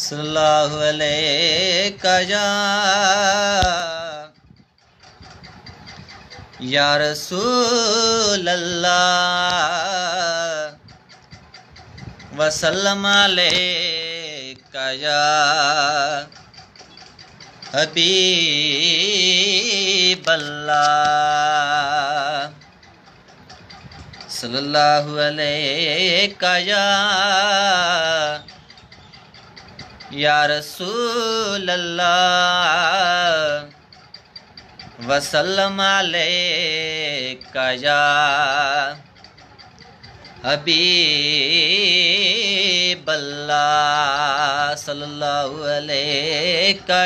सल्लल्लाहु अलैका या रसूल अल्लाह वसल्लम अलैका या हबीब अल्लाह। सल्लल्लाहु अलैका या रसूल अल्लाह वसल्लम अलैका या हबीब अल्लाह। सल्लल्लाहु अलैका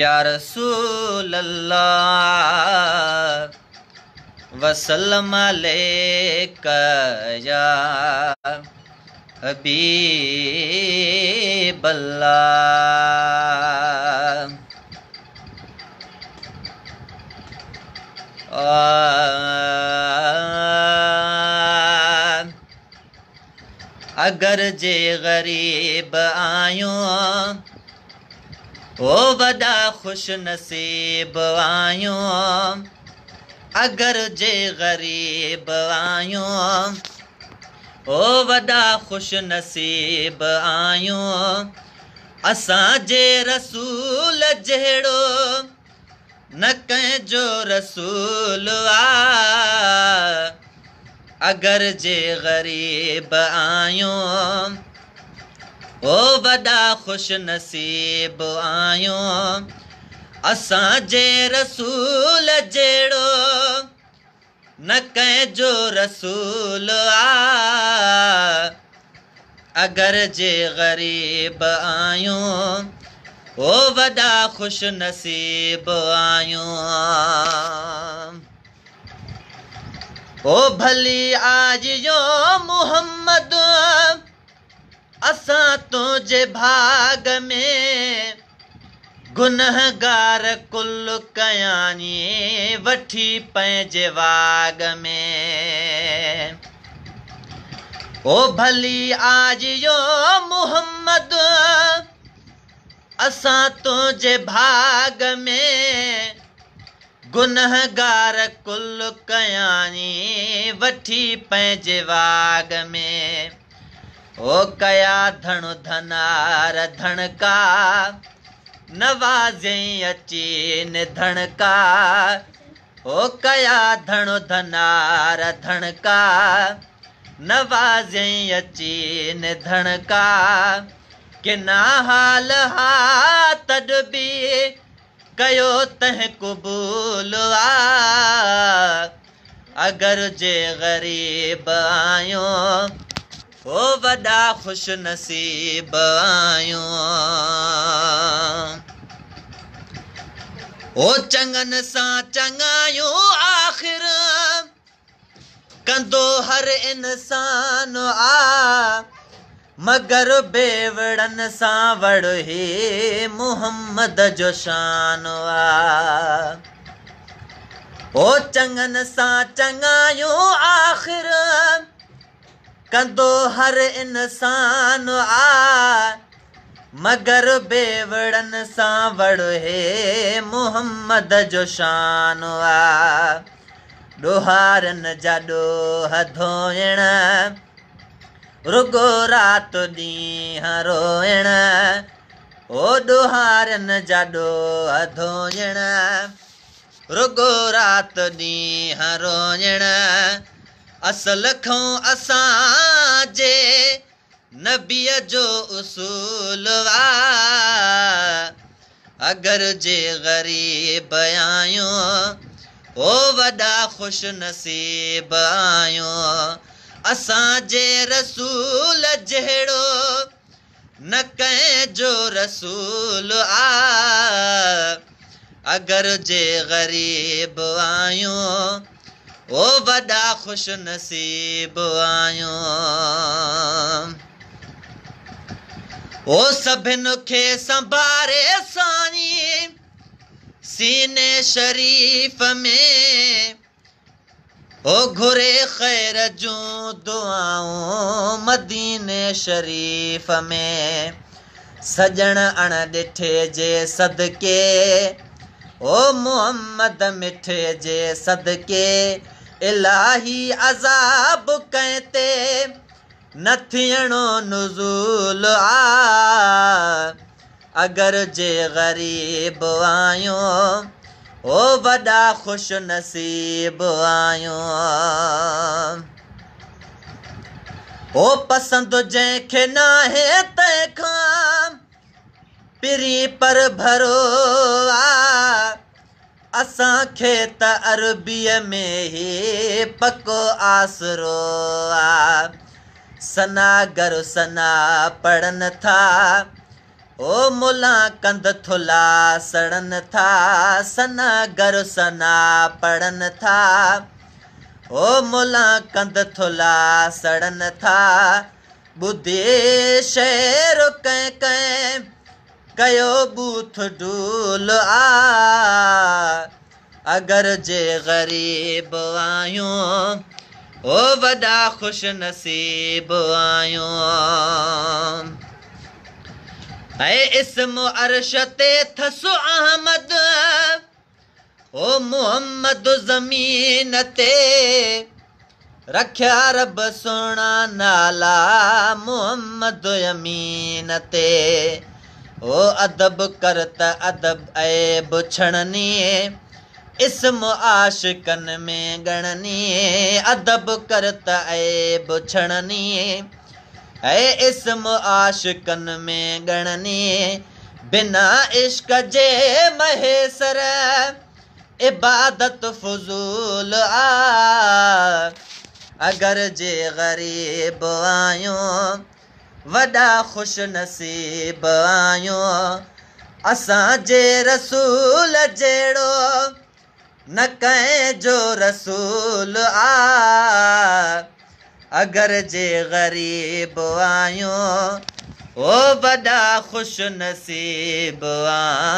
या रसूल अल्लाह वसल्लम अलैका या हबीब अल्लाह। अगर जे ग़रीब आहियूं ओ वॾा ख़ुश नसीब आहियूं। अगर जे ग़रीब आहियूं ओ वॾा ख़ुश नसीब आहियूं। असांजे रसूल जहिड़ो न कंहिंजो रसूल आ। अगर जे ग़रीब आहियूं ओ वॾा ख़ुश नसीब आहियूं। असांजे रसूल जहिड़ो न कंहिंजो रसूल आ। अगर जे ग़रीब आहियूं ओ वॾा ख़ुश नसीब आहियूं। ओ भली आजियो मोहम्मद असां तुंहिंजे भाग में गुनहगार कुल कयानी वठी पंहिंजे वाग में। ओ भली आजियो मोहम्मद असां तुंहिंजे भाग में गुनहगार कुल कयानी वठी पंहिंजे वाग में। ओ कया धण धनार धणका नवाज़ई अची निधणका। ओ कया धण धनार धणका नवाज़ई अची निधणका। किना हाल हा तॾु बि कयो तंहिं क़बूल आ। अगर जे ग़रीब आहियूं ओ वॾा ख़ुश नसीब आहियूं। ओ चङनि सां चङायूं आख़िर कंदो हर इंसान आ। मगर बेवड़नि सां वड़ ही मोहम्मद जो शान आ। ओ चङनि सां चङायूं आख़िर कंदो हर इंसान आ। मगर बेवड़नि सां वड़ हे मोहम्मद जो शान आ। ॾोहारनि जा ॾोह धोइण रुगो राति ॾींहुं रोइण। ओ ॾोहारनि जा ॾोह धोइण रुगो राति ॾींहुं रोइण। असल खां असांजे नबीअ जो उसूल आ। अगर जे ग़रीब आहियूं ओ वॾा ख़ुश नसीब आहियूं। असांजे रसूल जहिड़ो न कंहिंजो रसूल आ। अगर जे ग़रीब आहियूं ओ वॾा ख़ुश नसीब आहियूं। ओ सभिनि खे संभारे साईं सीने शरीफ में। ओ घुरे ख़ैर जूं दुआऊं مديني شريف ۾. سڄڻ اڻ ڏٺي جي صدقي، او محمد مٺي جي صدقي، الاهي عذاب ڪنهن تي نه ٿيڻو نزول آ. اگر جي غريب آهيون، او وڏا خوش نصيب آهيون. او پسند جنهن کي ناهي تنهن کان پرين پر ڀرو آ. اسان کي ته عربيءَ ۾ ئي پڪو آسرو آ. سناگر سنا پڙهن ٿا، او ملا ڪنڌ ٿلها سڙن ٿا. سناگر سنا پڙهن ٿا، او ملا ڪنڌ ٿلها سڙن ٿا. ٻڌي شعر ڪنهن ڪنهن ڪيو ٻوٿ ڍول آ. اگر جي غريب آهيون، او وڏا خوش نصيب آهيون. ۽ اسم عرش تي ٿس احمد، او محمد زمين تي رکيا رب سهڻا نالا محمد امين تي. او ادب ڪر ته ادب عيب ڇڻني، اسم عاشقن ۾ ڳڻني. ادب ڪر ته عيب ڇڻني، ۽ اسم عاشقن ۾ ڳڻني. بنا عشق جي مهيسر عبادت فضول آ. اگر جي غريب آهيون، وڏا خوش نصيب آهيون. اسان جي رسول جهڙو نه ڪنهن جو رسول آ. اگر جي غريب آهيون، او وڏا خوش نصيب آهيون.